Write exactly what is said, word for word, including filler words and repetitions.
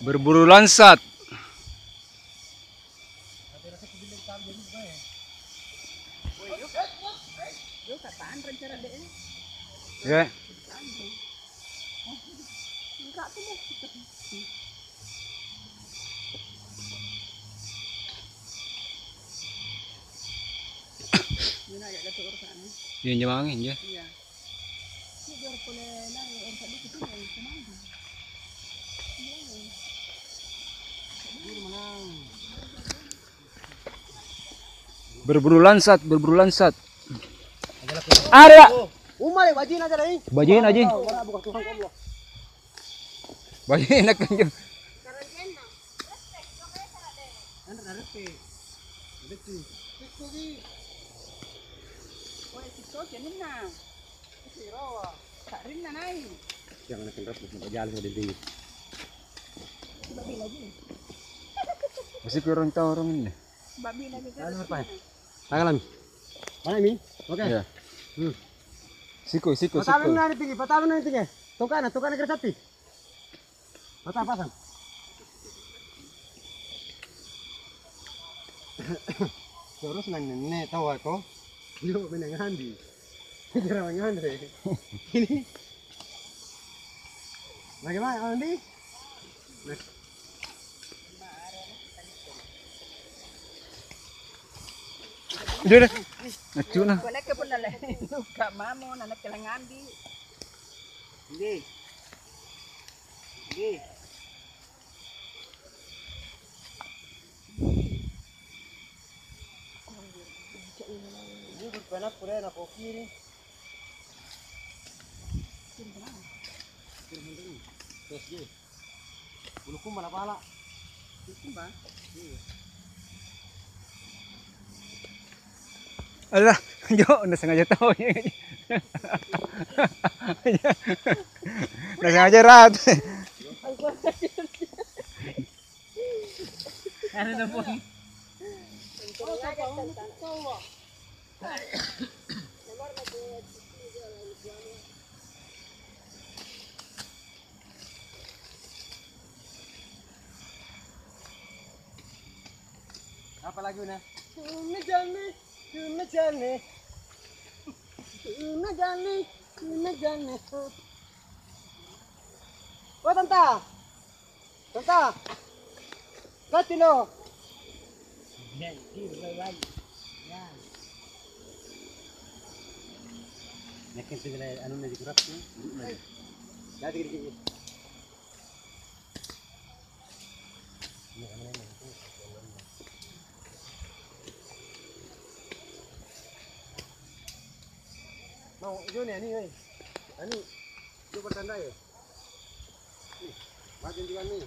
Berburu langsat. Ya. Iya, injo mange, injo. Berburu langsat, berburu langsat. Ada. Umai, bajina aja, dai. Bajina aja. Bukan Tuhan Allah. Bajina kan, jo. Anre nareppe. Betu. Sikkoki. Oe, sikkoki anunna. Sa'rinna nai'. Jangan akan rapuh, mau jalan mau dinding. Masih kurang tahu orang ini. Babi lagi. Anu, apa? Tangan. Mana, Mi? Oke. Iya. Hmm. Siko, siko, siko. Patama na tinggi, patama na tinggi. Tongkana, tongkana kereta api. Patama pasang. Terus nang nenne tahu aku. Yo, menang andi. Jarang nganre. Ini. Bagaimana, Andi? Udah, udah. Ngacuna. Nakke punna le-, nuka mamo, na nakke langambi. Nggih. Nggih. Ini berpenakku deh, na kokiri. Terus, Ji. Bulu kumbang apa, La? Bulu kumbang? Iya. Alah, jo, na sengaja tahu. Na sengaja rat. Ada telepon. Apa laguna? Tunajani, tunajani. Tunajani, tunajani. Oh, Tanta. Tanta. Ganti lo. Nakke tu anu na dikurap tu. Jadi gini. Mau joni ani, eh. Ani, coba tandai. Ih, macam juga ni.